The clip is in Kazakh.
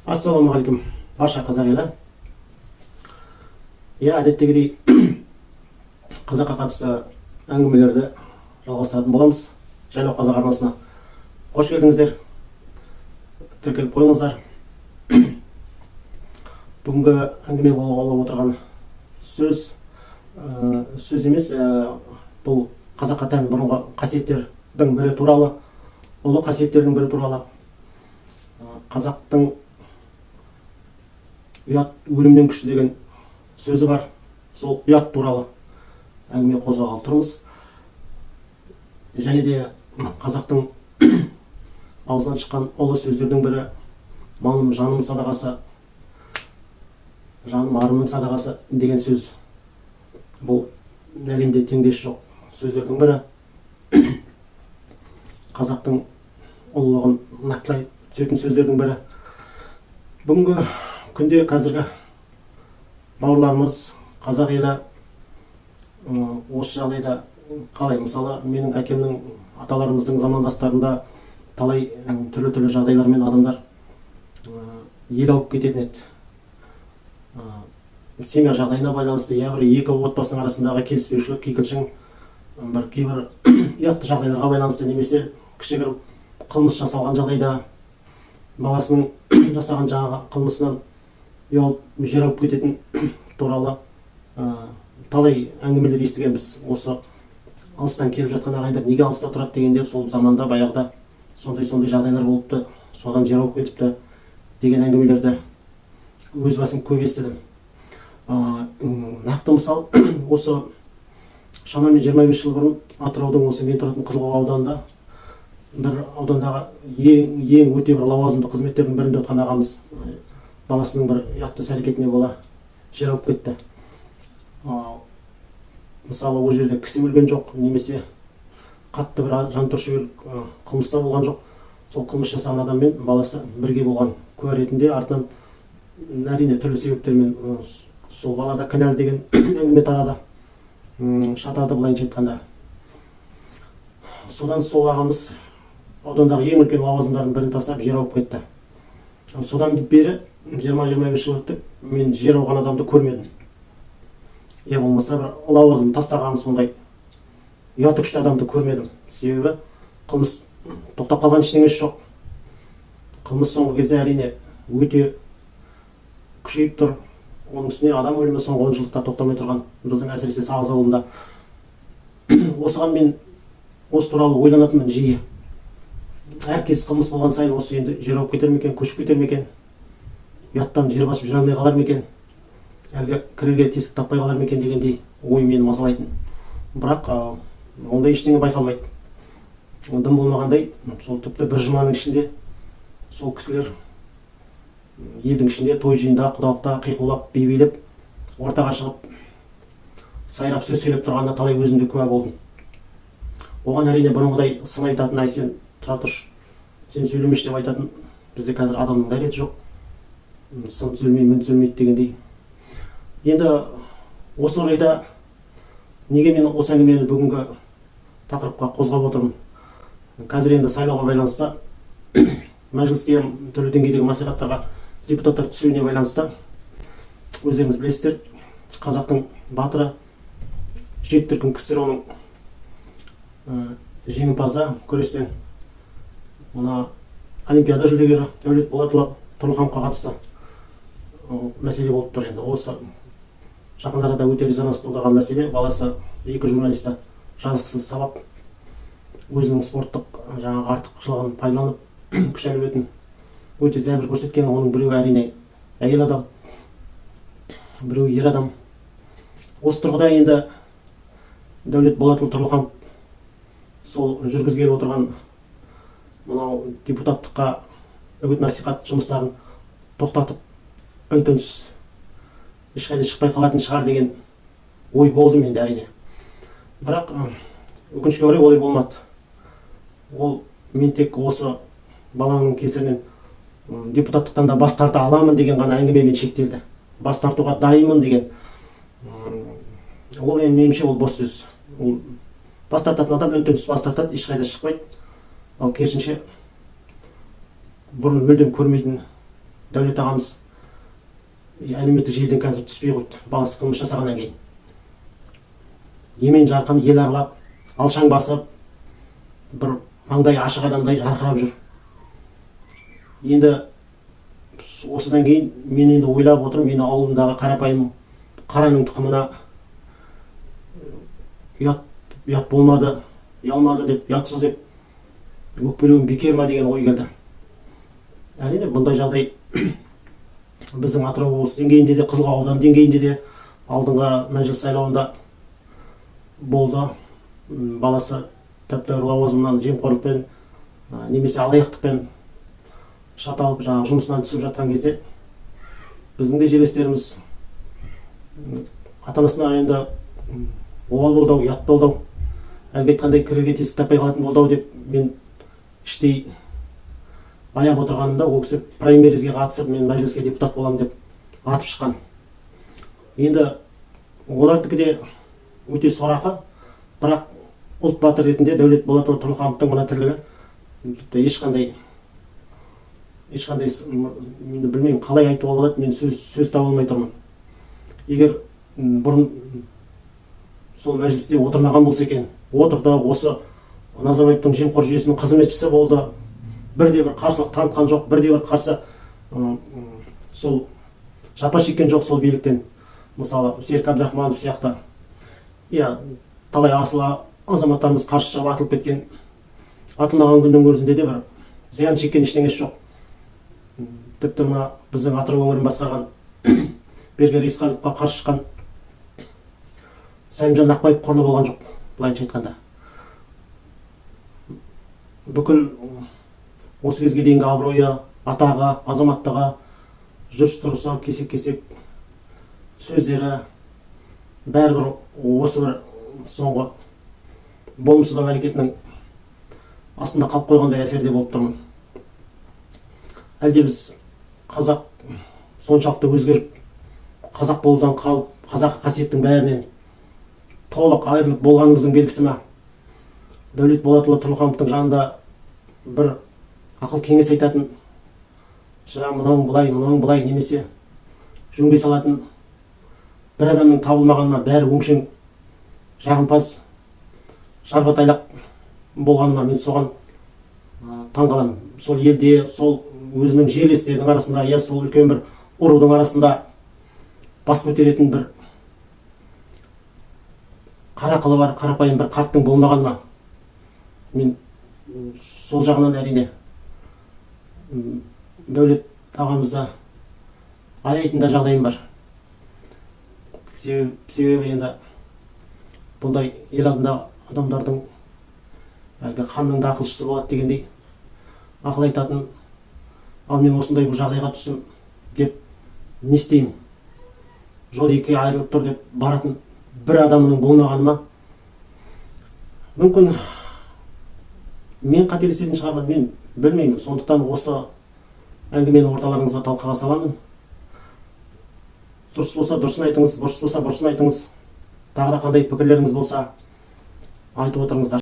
Ассалаумағалейкум, барша қазақ елі! Иә, әдеттегідей қазаққа қатысты әңгімелерді жалғастыратын боламыз. «Жайлау қазақ» арнасына қош келдіңіздер, тіркеліп қойыңыздар. Бүгінгі әңгіме болғалы отырған сөз, сөз емес, бұл қазаққа тән бұрынғы қасиеттердің бірі туралы, ұлы қасиеттердің бірі туралы. Қазақтың «Ұят өлімнен күшті» деген сөзі бар. Сол ұят туралы әңгіме қозғағалы тұрмыз. Және де қазақтың аузынан шыққан ұлы сөздердің бірі «Малым жаным садағасы, жаным арымның садағасы» деген сөз. Бұл әлемде теңдесі жоқ сөздердің бірі, қазақтың ұлылығын нақтылай түсетін сөздердің бірі. Бүгінгі күнде қазіргі бауырларымыз, қазақ елі осы жағдайда қалай? Мысалы, менің әкемнің, аталарымыздың замандастарында талай түрлі түрлі жағдайлармен адамдар ел ауып кететін еді. Семья жағдайына байланысты, я бір екі отбасының арасындағы келіспеушілік, кикілжің, бір кейбір ұятты жағдайларға байланысты немесе кішігірім қылмыс жасалған жағдайда баласының жасаған жаңағы қылмысынан ұялып, жер ауып кететін туралы талай әңгімелер естігенбіз. Осы алыстан келіп жатқан ағайындар неге алыста тұрады дегенде, сол заманда баяғыда сондай сондай жағдайлар болыпты, содан жер ауып кетіпті деген әңгімелерді өз басым көп естідім. Нақты мысал, осы шамамен 25 жыл бұрын Атыраудың осы мен тұратын Қызылқоға ауданында бір аудандағы ең ең өте бір лауазымды қызметтердің бірінде отқан ағамыз баласының бір ұятты іс әрекетіне бола жер ауып кетті. Мысалы, ол жерде кісі өлген жоқ немесе қатты бір жантүршігерлік қылмыс та болған жоқ. Сол қылмыс жасаған адаммен баласы бірге болған куә ретінде. Артынан, әрине, түрлі себептермен сол бала да кінәлі деген әңгіме тарады, шатады былайынша айтқанда. Содан сол ағамыз аудандағы ең үлкен лауазымдардың бірін тастап, жер ауып кетті. Содан бері 20-25 жыл өтті, мен жер ауған адамды көрмедім я болмаса бір лауазым тастаған сондай ұяты күшті адамды көрмедім. Себебі қылмыс тоқтап қалған, ештеңесі жоқ. Қылмыс соңғы кезде, әрине, өте күшейіп тұр. Оның үстіне адам өлімі соңғы 10 жылдықта тоқтамай тұрған біздің, әсіресе, Сағыз ауылында. Осыған мен, осы туралы ойланатынмын жиі. Әркез қылмыс болған сайын осы енді жер ауып кетер ме екен, көшіп кетер ме екен, ұяттан жер басып жүре алмай қалар ма екен, әлгі кірерге тесік таппай қалар ма екен дегендей ой мені мазалайтын. Бірақ ондай ештеңе байқалмайды, дым болмағандай. Сол тіпті бір жұманың ішінде сол кісілер елдің ішінде той жиында, құдалықта қиқулап, би билеп, ортаға шығып, сайрап сөз сөйлеп тұрғанына талай өзім де куә болдым. Оған, әрине, бұрынғыдай сын айтатын, «Әй, сен тұра тұршы, сен сөйлемеші» деп айтатын бізде қазір адамның дәреті жоқ. Сын түзелмей, мін түзелмейді дегендей. Енді осы орайда неге мен осы әңгімені бүгінгі тақырыпқа қозғап отырмын? Қазір енді сайлауға байланысты, мәжіліске, түрлі деңгейдегі мәслихаттарға депутаттар түсуіне байланысты, өздеріңіз білесіздер, қазақтың батыры, жеті дүркін КСРО-ның жеңімпазы күрестен, мына олимпиада жүлдегері Дәулет Болатұлы Тұрлыхановқа қатысты мәселе болып тұр. Енді осы жақын арада өте резонанс тудырған мәселе: баласы екі журналисті жазықсыз сабап, өзінің спорттық жаңағы артықшылығын пайдаланып, күш әлеуетін өте зәбір көрсеткен. Оның біреуі, әрине, әйел адам, біреуі ер адам. Осы тұрғыда енді Дәулет Болатұлы Тұрлыханов сол жүргізгелі отырған мынау депутаттыққа үгіт насихат жұмыстарын тоқтатып, үн түнсіз ешқайда шықпай қалатын шығар деген ой болды менде, әрине. Бірақ өкінішке орай, олай болмады. Ол «Мен тек осы баланың кесірінен депутаттықтан да бас тарта аламын» деген ғана әңгімемен шектелді. Бас тартуға дайынмын деген. Ол енді, меніңше, ол бос сөз. Ол бас тартатын адам үн түнсіз бас тартады, ешқайда шықпайды. Ал керісінше, бұрын мүлдем көрмейтін Дәулет ағамыз әлеуметтік желіден қазір түспей қойды, баласы қылмыс жасағаннан кейін. Емен жарқын ел аралап, алшаң басып, бір маңдайы ашық адамдай жарқырап жүр. Енді осыдан кейін мен енді ойлап отырмын, мен ауылымдағы қарапайым қараның тұқымына ұят болмады, ұялмады деп, ұятсыз деп өкпелеуім бекер ма деген ой келді. Әрине, бұндай жағдай біздің Атырау облысы деңгейінде де, Қызылқоға ауданы деңгейінде де алдыңғы мәжіліс сайлауында болды. Баласы тәп-тәуір лауазымнан жемқорлықпен немесе алаяқтықпен шаталып, жаңағы жұмысынан түсіп жатқан кезде біздің де жерлестеріміз ата анасына енді обал болды ау, ұят болды ау, әлгі айтқандай кірерге тесік таппай қалатын болды ау деп мен іштей аяп отырғанымда, ол кісі праймеризге қатысып, мен мәжіліске депутат боламын деп атып шыққан. Енді олардікі де өте сорақы, бірақ ұлт батыр ретінде Дәулет Болатұлы Тұрлыхановтың мына тірлігі тіпті ешқандай енді білмеймін, қалай айтуға болады, мен сөз таба алмай тұрмын. Егер бұрын сол мәжілісте отырмаған болса екен, отырды, осы Назарбаевтың жемқор жүйесінің қызметшісі болды, бірде бір қарсылық танытқан жоқ, бірде бір қарсы сол жапа шеккен жоқ сол биліктен. Мысалы, Серік Әбдірахманов сияқты, иә, талай асыл азаматтарымыз қарсы шығып атылып кеткен. Атылмаған күннің өзінде де бір зиян шеккен ештеңесі жоқ. Тіпті мына біздің Атырау өңірін басқарған Берген Рысқаловқа қарсы шыққан Сәлімжан Ақбаев құрлы болған жоқ. Былайынша айтқанда, бүкіл осы кезге дейінгі абыройы, атағы, азаматтығы, жүріс тұрысы, кесек кесек сөздері бәрібір осы бір соңғы болымсыздау әрекетінің астында қалып қойғандай әсерде болып тұрмын. Әлде біз қазақ соншалықты өзгеріп, қазақ болудан қалып, қазақы қасиеттің бәрінен толық айырылып болғанымыздың белгісі ма? Дәулет Болатұлы Тұрлыхановтың жанында бір ақыл кеңес айтатын, шырағым, мынауың былай, мынауың былай, немесе жөнге салатын бір адамның табылмағаны ма, бәрі өңшең жағымпаз, жарбатайлақ болғаны ма? Мен соған таңқаламын. Сол елде, сол өзінің жерлестерінің арасында, иә, сол үлкен бір рудың арасында бас көтеретін бір қара қылы бар қарапайым бір қарттың болмағаны ма? Мен сол жағынан, әрине, Дәулет ағамызды аяйтын да жағдайым бар. Себебі енді бұндай ел алдында адамдардың әлгі ханның да ақылшысы болады дегендей, ақыл айтатын, ал мен осындай бір жағдайға түстім деп, не істеймін, жол екіге айырылып тұр деп баратын бір адамның болмағаны ма? Мүмкін, мен қателесетін шығармын, мен білмеймін. Сондықтан осы әңгімені орталарыңызға талқыға саламын. Дұрыс болса, дұрысын айтыңыз, бұрыс болса, бұрысын айтыңыз. Тағы да қандай пікірлеріңіз болса, айтып отырыңыздар.